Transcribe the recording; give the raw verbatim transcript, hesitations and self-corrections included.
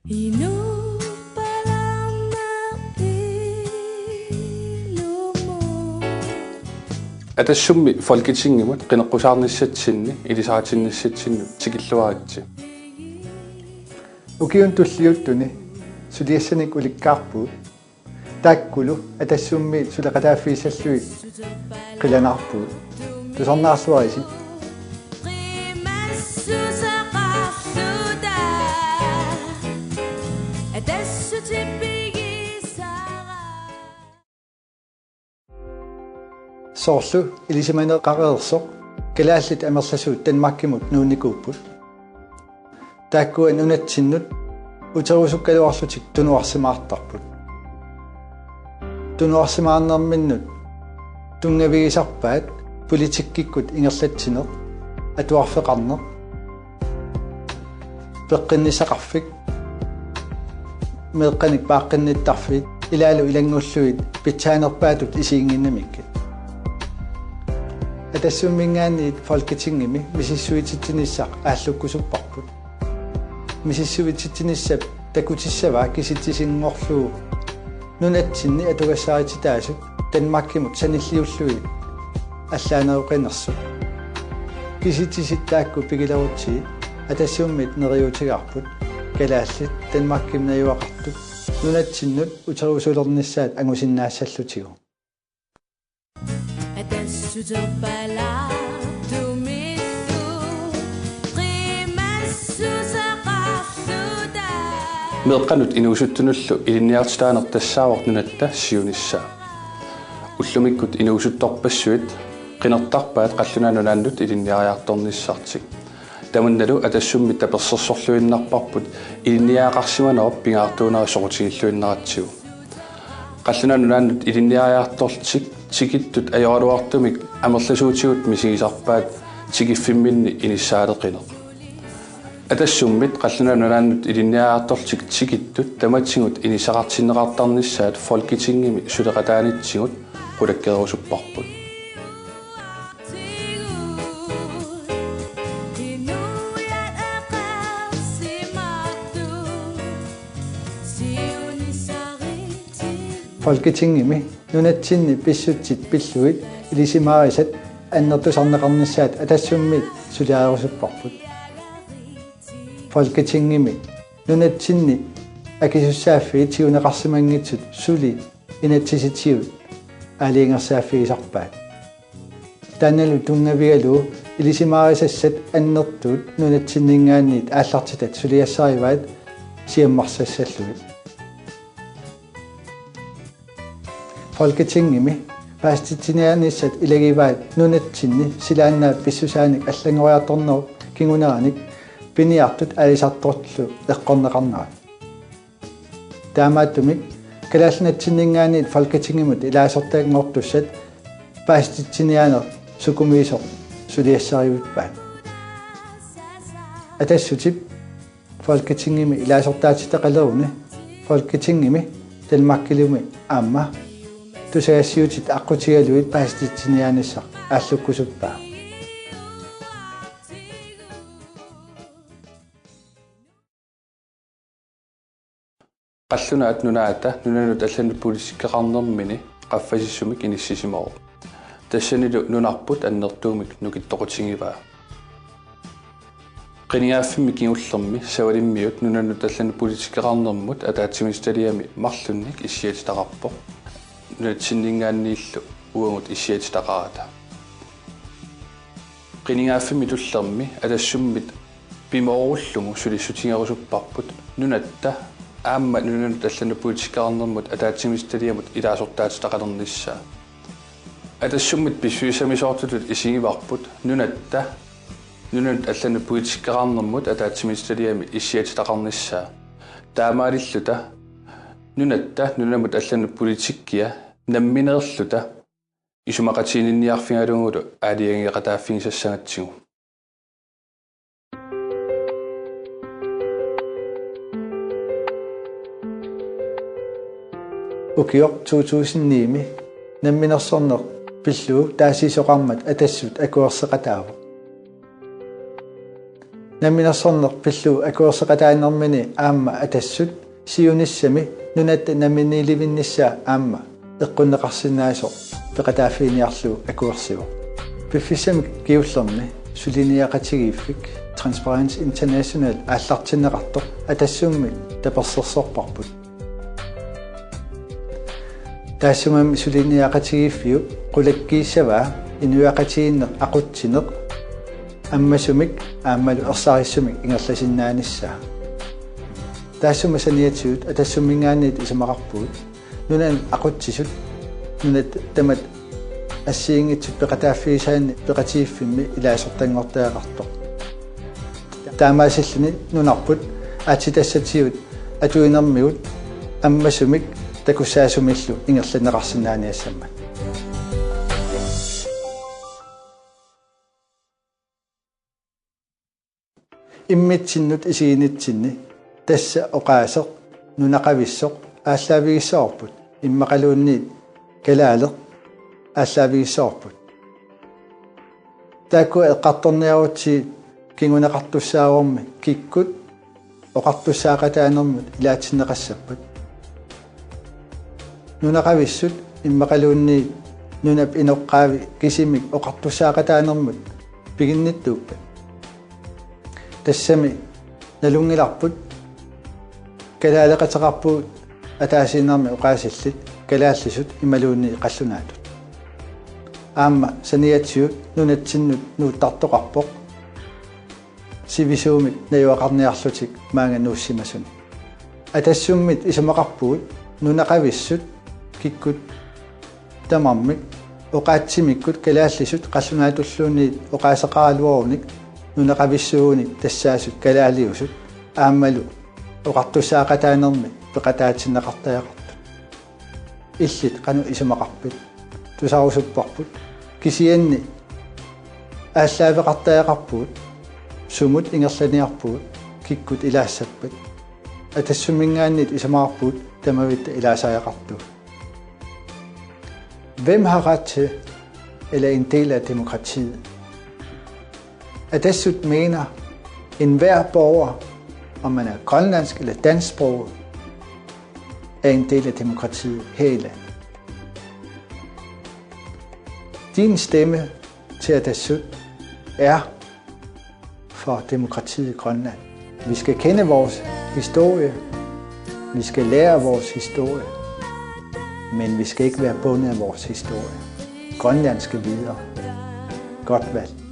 Inuppalaarneq ilumut. Atassummi Folketingimut qineqqusaarnissatsinni ilisaritinnissatsinnut tikilluaritsi. Ukiuni tulliuttuni suliassanik ulikkaarpugut. Taakkulu Atassummiit suleqataaffigissallugit qilanaarpugut. Tusarnaarluarisi. Soorlu ilisimaneqareersoq kalaallit amerlasuut Danmarkimut nuunnikuupput. Taakkua nunatsinnut uterusukkaluarlutik tunuarsimaartarput. Tunuarsimaarnerminnut tunngavigisarpaat politikkikkut ingerlatsineq, atuarfeqarneq, peqqinnissaqarfik, meeqqanik paaqqinnittarfiit ilaalu ilanngullugit pitsaanerpaatut isiginnginnamikkit. Atassumminngaanniit Folketingimi misissuititsinissaq aallukkusupparput. Misissuititsinissap takutissavaa kisitsisinngorlugu nunatsinni atugassaarititaasut Danmarkimut sanilliullugit allaaneruqinersut. Kisitsisit taakku pigilerutsigit Atassummiit neriuutigaarput kalaallit Danmarkimi najugaqartut nunatsinnut uterusulernissaat angusinnaassallutigu. Meeqqanut inuusuttunullu ilinniartitaaneq tassaavoq nunatta siunissaa. Ullumikkut inuusuttorpassuit qinertarpaat qallunaat nunaannut ilinniariartornissartik. Tamannalu Atassummi tapersersorluinnarparput ilinniagaqarsimanerup pingaartuunera soqutigilluinnaratsigu. Qallunaat nunaannut ilinniariartorlutik tikittut ajoraluartumik amerlasuutigut misigisarpaat tikiffimminni inissaaleqineq. Atassummit qallunaat nunaannut ilinniariartorlutik tikittut tamatigut inissaqartinneqartarnissaat Folketingimi suleqataanitsigut qulakkeerusupparput. Folketingimi nunatsinni pissutsit pillugit ilisimaarisat annertusarneqarnissaat Atassummiit suliarerusupparput. Folketingimi nunatsinni akisussaaffiit tiguneqarsimanngitsut suli inatsisitigut aalajangersaaffigisarpaat. Taannalu tunngavigalugu ilisimaarisat annertuut nunatsinninngaanniit aallartitat suliassarivaat siammarsassallugit. Folketingimi paasititsiniaanissat ilagivaat nunatsinni silaannaap pissusaanik allanngoriartornerup kinguneranik piniartut aalisartorlu eqqorneqarnerat. Taamaattumik Kalaallit Nunatsinninngaanniit Folketingimut ilaasortanngortussat paasititsiniaaneq sukumiisoq suliassarivippaat. Atassutip Folketingimi ilaasortaatitaqaleruni Folketingimi Danmarkilumi aamma tusagassiuutit aqqutigalugit paasititsiniaanissaq aallukkusuppaa. Qallunaat Nunaata nunanut allanut politikkeqarnermini qaffasissumik inissisimavoq. Tassanilu nunarput annertuumik nukittoqutigivaa. Qinigaaffimmi kingullermi Savalimmiut nunanut allanut politikkeqarnermut ataatsimiititaliami marlunnik issiatitaqarpoq. Nunatsinninngaanniillu uagut issiatitaqarata. Qinigaaffimmi tullermi Atassummit pimoorullugu sulissutigerusupparput nunatta aamma nunanut allanut politikkeqarnermut ataatsimiititaliamut ilaasortaatitaqalernissaa. Atassummit pissusissamisoortutut isigivarput nunatta nunanut allanut politikkeqarnermut ataatsimiititaliami issiatitaqarnissaa. Taamaalilluta nunatta nunamut allanut politikkia nammineerluta isumaqatiginninniarfigalugulu aalajangeeqataaffigissagatsigu. Ukioq to tusind ni-mi namminersorneq pillugu taasiisoqarmat Atassut akuerseqataavoq. Namminersorneq pillugu akuerseqataanermini aamma Atassut siunissami nunatta namminiilivinnissaa aamma eqqunneqarsinnaasoq peqataaffiginiarlugu akuersivoq. Piffissami kingullermi suliniaqatigiiffik Transparency International aallartinneqartoq Atassummi tapersersorparput. Taassumami suliniaqatigiiffiup qulakkiissavaa inuiaqatigiinneq aqutsineq ammasumik aammalu ersarissumik ingerlasinnaanissaa. Taassuma saniatigut Atassumminngaanniit isumaqarpugut nunanut aqutsisut nunat tamat assigiinngitsut peqataaffigisaanni peqatigiiffimmi ilaasortanngortariaqartoq. Taamaasilluni nunarput aatsitassatigut atuinermigut ammasumik takussaasumillu ingerlanneqarsinnaaniassammat. Immitsinnut isiginitsinni tassa oqaaseq nunaqavissoq aallaavigissavarput immaqaluunniit kalaaleq aallaavigissavarput. Taakku eqqartorniarutsigit kinguneqartussaavormi kikkut oqartussaaqataanermut ilaatsinneqassappat. Nunaqavissut immaqaluunniit nunap inoqqaavi kisimik oqartussaaqataanermut piginnittuuppat. Tassami nalunngilarput kalaaleqateqarpugut ataasiinnarmik oqaasillit kalaallisut imaluunniit qallunaatut. Aamma saniatigut nunatsinnut nuuttartoqarpoq sivisuumik najugaqarniarlutik maanga nuussimasunik. Atassummit isumaqarpugut nunaqavissut kikkut tamarmik oqaatsimikkut kalaallisut qallunaatulluunniit oqaaseqaraluarunik nunaqavissuugunik tassaasut kalaaliusut aammalu oqartussaaqataanermi peqataatinneqartariaqartut. Illit qanoq isumaqarpit? Tusarusupparput. Kisianni aallaaveqartariaqarpugut sumut ingerlaniarpugut kikkut ilaassappat. Atassumminngaanniit isumaqarpugut tamavitta ilaasariaqartugut. Hvem har ret til eller en del af demokratiet? Atassut mener, enhver borger, om man er grønlandsk eller dansksproget, er en del af demokratiet her i landet. Din stemme til Atassut er for demokratiet i Grønland. Vi skal kende vores historie. Vi skal lære af vores historie. Men vi skal ikke være bundet af vores historie. Grønland skal videre. Godt valg.